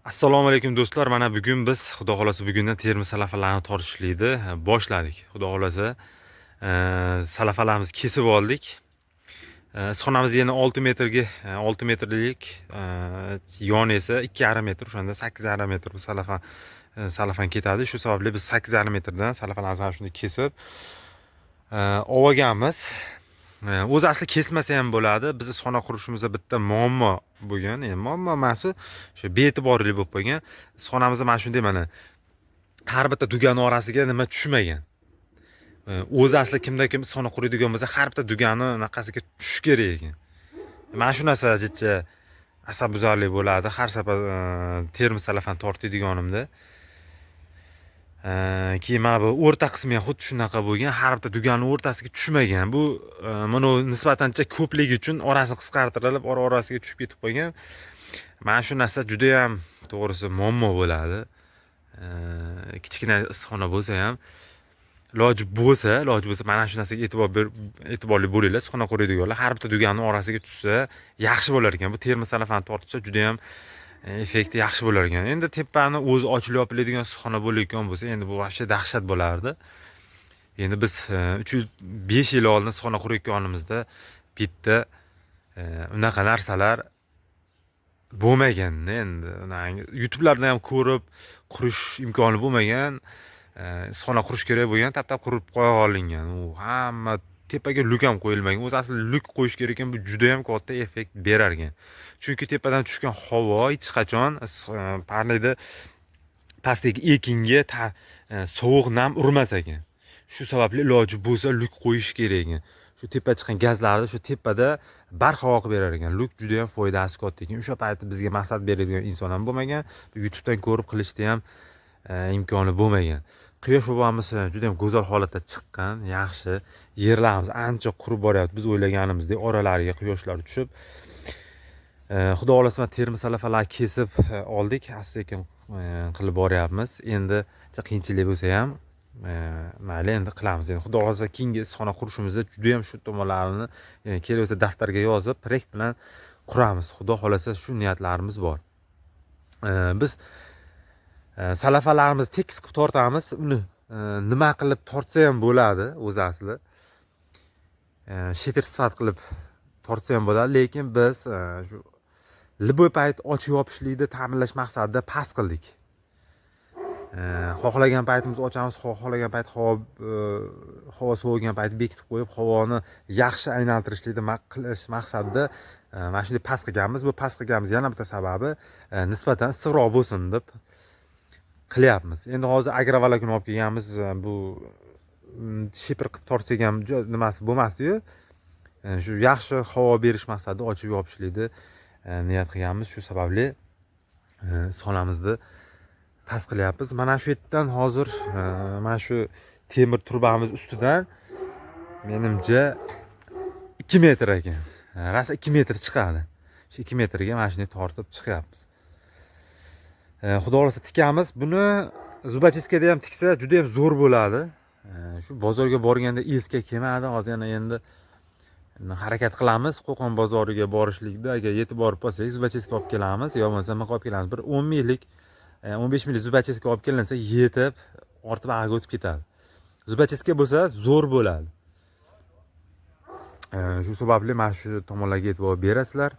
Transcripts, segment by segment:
Assalomu alaykum, do'stlar. Mana bugun biz, Xudo xohlasa, bugundan terma salafalarni tortishlikni boshladik. Xudo xohlasa, salafalarimizni kesib oldik. Issiqxonamiz yana 6 metrga, 6 metrlik, yon esa 2,5 metr, o'shanda 8,5 metr bu salafa salafan ketadi. Shu sababli biz 8,5 metrdan salafalarni mana shunday kesib olganmiz. O'zi asli kesmasa ham bo'ladi. Biz issiqxona qurishimizda bitta muammo bo'lgan. Endi muammo emas, shu bee'tiborlik bo'lib qolgan. Issiqxonamizda mana shunday, mana har bitta dugani orasiga nima tushmagan. O'zi asli kimda kim issiqxona quradigan bo'lsa, har bitta dugani anaqasiga tushishi kerak ekan. Mana shu narsa jicha asabbuzarlik bo'ladi har safar termiz salafan tortadiganimda. Keyin mana bu o'rta qismi ham xuddi shunaqa bo'lgan, har bitta dugani o'rtasiga tushmagan. Bu mana nisbatancha ko'pligi uchun orasi qisqartirilib, ora orasiga tushib ketib qolgan. Mana shu narsa judayam, to'g'risi, muammo bo'ladi. Kichkina issiqxona bo'lsa ham, iloji bo'lsa mana shu narsaga e'tiborli bo'linglar, issiqxona quradiganlar. Har bitta dugani orasiga tushsa yaxshi bo'lar ekan. Bu termiz salafani tortsa, judayam effekti yaxshi bo'lar ekan. Endi tepani o'zi ochilib yopiladigan issiqxona bo'layotgan bo'lsa, endi bu вообще dahshat bo'lardi. Endi biz 3 yil, 5 yil oldin issiqxona qurayotganimizda bitta unaqa narsalar bo'lmagan. Endi YouTube'lardan ham ko'rib qurish imkoni bo'lmagan. Issiqxona qurish kerak bo'lgan, tap tap qurib qo'ya olingan. U hamma tepaga lyuk ham qo'yilmagan. O'zi asli lyuk qo'yish kerak ekan, bu judayam katta effekt berar ekan. Chunki tepadan tushgan havo hech qachon парник da pastdagi ekinga sovuq nam urmas ekan. Shu sababli iloji bo'lsa lyuk qo'yish kerak ekan. Shu tepa chiqqan gazlarni shu tepada barhavo qilib berar ekan. Lyuk judayam foydasi katta ekan. O'sha paytda bizga maslahat beradigan inson ham bo'lmagan. YouTubedan ko'rib qilishni ham imkoni bo'lmagan. Quyosh bobomiz juda ham go'zal holatda chiqqan, yaxshi. Yerlarimiz ancha qurib boryapti. Biz o'ylaganimizdek oralariga quyoshlar tushib. Xudo xohlasa, mana termiz salafalar kesib oldik. Asta-sekin qilib boryapmiz. Endi qiyinchilik bo'lsa ham, mayli, endi qilamiz. Endi Xudo xohlasa, keyingi issiqxona qurishimizda juda ham shu tomonlarini kerak bo'lsa daftarga yozib, proyekt bilan quramiz. Xudo xohlasa, shu niyatlarimiz bor. Biz salafalarimizni tekis qilib tortamiz. Uni nima qilib tortsa ham bo'ladi o'zi asli. Shifer sifat qilib tortsa ham bo'ladi, lekin biz shu любой payt ochib yopishlikni ta'minlash maqsadida past qildik. Xohlagan paytimiz ochamiz, xohlagan payt havo sovigan payt bekitib qo'yib, havoni yaxshi aylantirishlikni qilish maqsadida mana shunday past qilganmiz. Bu past qilganimiz yana bitta sababi nisbatan issiqroq bo'lsin deb qilyapmiz. Endi hozir агроволокно olib kelganmiz, bu shifer qilib tortsak ham nimasi bo'lmasdiyu. Shu yaxshi havo berish maqsadida ochib yopishlikni niyat qilganmiz. Shu sababli issiqxonamizni past qilyapmiz. Mana shu yerdan hozir mana shu temir trubamiz ustidan, menimcha, 2 metr ekan. Rosa 2 metr chiqadi. Shu 2 metrga mana shunday tortib chiqyapmiz. Xudo xohlasa, tikamiz. Buni зубочистка da ham tiksa juda ham zo'r bo'ladi. Shu bozorga borganda esga kelmadi. Hozir yana endi harakat qilamiz Qo'qon bozoriga borishlikda, agar yetib borib qolsak, зубочистка olib kelamiz, yo bo'lmasa nima olib kelamiz. Bir 10 minglik, 15 minglik зубочистка olib kelinsa, yetib ortib ag'aga o'tib ketadi. Зубочистка bo'lsa zo'r bo'ladi. Shu sababli mana shu tomonlarga e'tibor berasizlar.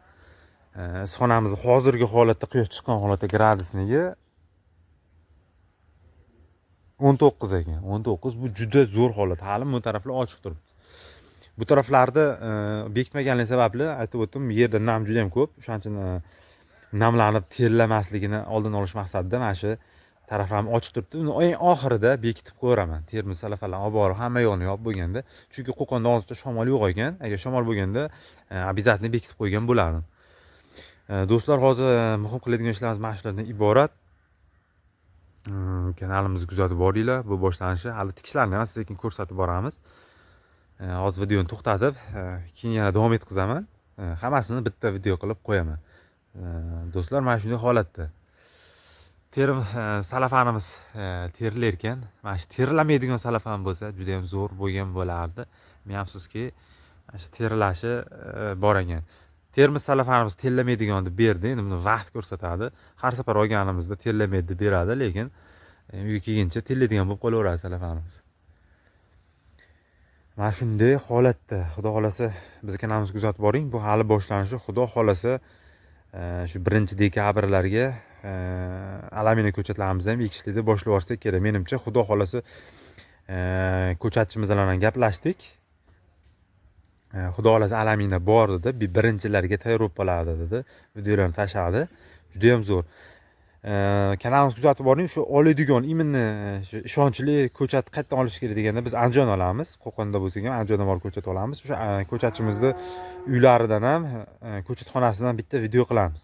Issiqxonamiz hozirgi holatda, quyosh chiqqan holatda gradusnigi 19 ekan. 19, bu juda zo'r holat. Hali bu taraflar ochiq turibdi. Bu taraflarda bekitmaganligi sababli, aytib o'tdim, yerda nam juda ham ko'p. O'shaning uchun namlanib terlamasligini oldini olish maqsadida mana shu taraflarni ochiq turibdi. Uni eng oxirida bekitib qo'yaman. Termiz salafalarni olib borib, hamma yoqni yopib bo'lganda. Chunki Qo'qonda hozircha shamol yo'q ekan. Agar shamol bo'lganda, обязательно bekitib qo'ygan bo'lardim. Do'stlar, hozir muhim qiladigan ishlarimiz mana shulardan iborat. Kanalimizni kuzatib boringlar. Bu boshlanishi, hali tikishlarni ham sekin ko'rsatib boramiz. Hozir videoni to'xtatib, keyin yana davom etkazaman. Hammasini bitta video qilib qo'yaman. Do'stlar, mana shunday holatda. Terim salafanimiz terilar ekan. Mana shu terilamaydigan salafan bo'lsa, juda ham zo'r bo'lgan bo'lardi. Men afsuski, mana shu terilashi bor ekan. Termiz salafanimiz terlamaydigan deb berdi. Endi buni vaqt ko'rsatadi. Har safar olganimizda terlamaydi deb beradi, lekin uyga kelguncha terlaydigan bo'lib qolaveradi salafanimiz. Mana shunday holatda, xudo xolasa bizni kanalimizni kuzatib boring. Bu hali boshlanishi, xudo xolasa shu 1-dekabrlarga alamina ko'chatlarimizni ham ekishlikni boshlab yuborsak kerak. Menimcha, xudo xolasa ko'chatchimiz bilan gaplashdik. Xudo xolasa alamina bor dedi, birinchilarga tayyor bo'lib qoladi dedi. Videolarni tashladi. Juda ham zo'r. Kanalimizni kuzatib boring. Shu oladigan imенно shu ishonchli ko'chat qayerdan olish kerak deganda biz Andijon olamiz. Qo'qonda bo'lsak ham Andijondan borib ko'chat olamiz. O'sha ko'chatchimizni uylaridan ham, ko'chatxonasidan bitta video qilamiz.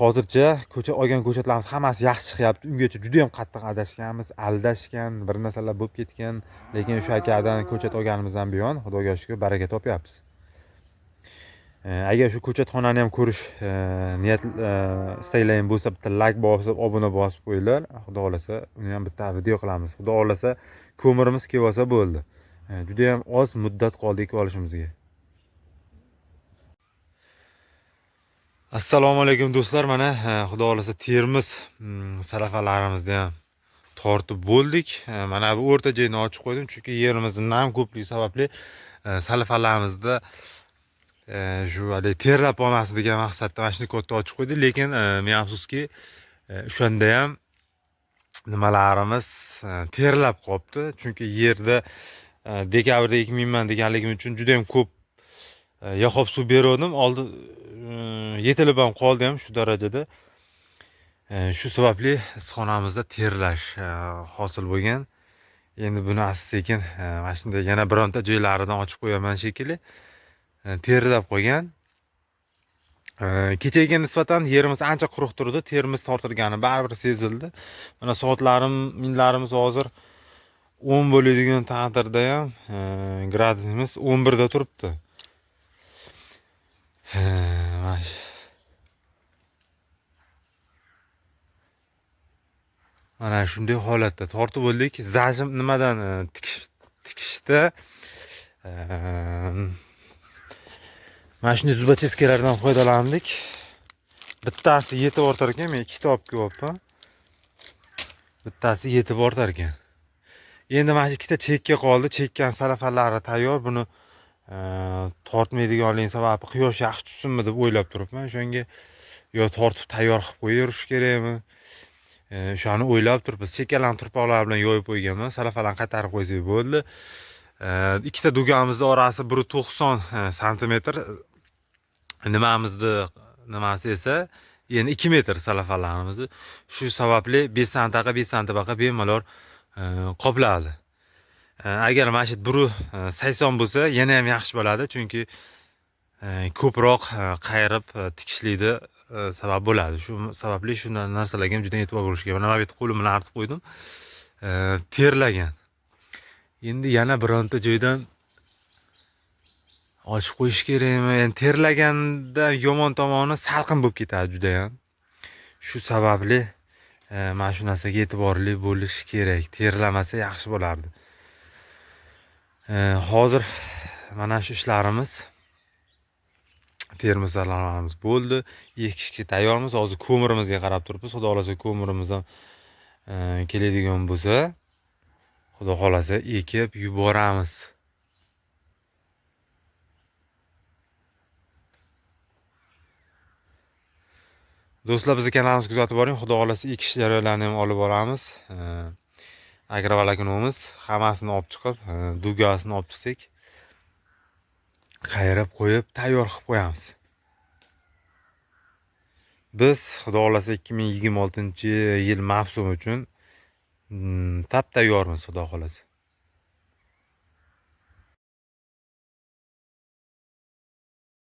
Hozircha ko'cha olgan ko'chatlarimiz hammasi yaxshi chiqyapti. Ungacha juda ham qattiq adashganmiz, aldashgan, bir narsalar bo'lib ketgan, lekin o'sha akadan ko'chat olganimizdan buyon Xudoga shukr baraka topyapmiz. Agar shu ko'chatxonani ham ko'rish niyat istaklaring bo'lsa, bitta like bosib, obuna bosib qo'yinglar. Xudo xolasa uni ham bitta video qilamiz. Xudo xolasa ko'mirimiz kelib olsa bo'ldi. Juda ham oz muddat qoldi ekib olishimizga. Assalomu alaykum do'stlar. Mana xudo xolasa Termiz salafalarimizni ham tortib bo'ldik. Mana bu o'rta joyini ochib qo'ydim, chunki yerimizda nam ko'pligi sababli salafalarimizni shu haligi terlab olmasin degan maqsadda mana shuni katta ochib qo'ydik. Lekin men afsuski, o'shanda ham nimalarimiz terlab qolibdi. Chunki yerda dekabrda ekmayman deganligim uchun juda ham ko'p yoqib suv bergandim. Oldin yetilib ham qoldi ham shu darajada. Shu sababli issiqxonamizda terlash hosil bo'lgan. Endi buni asta-sekin mana shunday yana bironta joylaridan ochib qo'yaman shekilli. Terlab qo'ygan. Kechagiga nisbatan yerimiz ancha quruq turdi. Terimiz tortilgani baribir sezildi. Mana soatlarim, minlarimiz hozir 10 bo'ladigan taqdirda ham gradusimiz 11 da turibdi. Mana shu. Mana shunday holatda tortib bo'ldik. Zajim nimadan tikishda mana shunday zubachistkalardan foydalandik. Bittasi yetib ortar ekan, men ikkita olib kelyapman. Bittasi yetib ortar ekan. Endi mana shu ikkita chekka qoldi. Chekkan salafalari tayyor. Buni tortmaydiganligini sababi quyosh yaxshi tushsinmi deb o'ylab turibman. O'shanga yo tortib tayyor qilib qo'yaverish kerakmi? O'shani o'ylab turibmiz. Chekkalarni turpoqlar bilan yoyib qo'yganman. Salafalarni qaytarib qo'ysak bo'ldi. Ikkita dugamizning orasi bir to'qson santimetr. Nimamizni nimasi esa endi 2 metr salafalarimizni. Shu sababli 5 santaqa, 5 santaqa bemalol qopladi. Agar mana shu bir sakson bo'lsa, yana ham yaxshi bo'ladi, chunki ko'proq qayirib tikishlikni sabab bo'ladi. Shu sababli shu narsalarga ham juda e'tibor bo'lish kerak. Mana bu yerda qo'lim bilan artib qo'ydim. Terlagan. Endi yana bironta joydan ochib qo'yish kerakmi? Endi terlaganda yomon tomoni salqin bo'lib ketadi juda ham. Shu sababli mana shu narsaga e'tiborli bo'lish kerak. Terlamasa yaxshi bo'lardi. Hozir mana shu ishlarimiz, termoslarimiz bo'ldi. Ekishga tayyormiz. Hozir ko'mirimizga qarab turibmiz. Xudo xolasa ko'mirimiz ham keladigan bo'lsa, Xudo xolasa ekib yuboramiz. Do'stlar, bizni kanalimizni kuzatib boring. Xudo xolasa ekish jarayonlarini ham olib boramiz. Agrovoloknomiz hammasini olib chiqib, dugasini olib chiqsak, qayirib qo'yib tayyor qilib qo'yamiz. Biz Xudo xolasa 2026-yil mavsumi uchun tap tayyormiz, Xudo xolasa.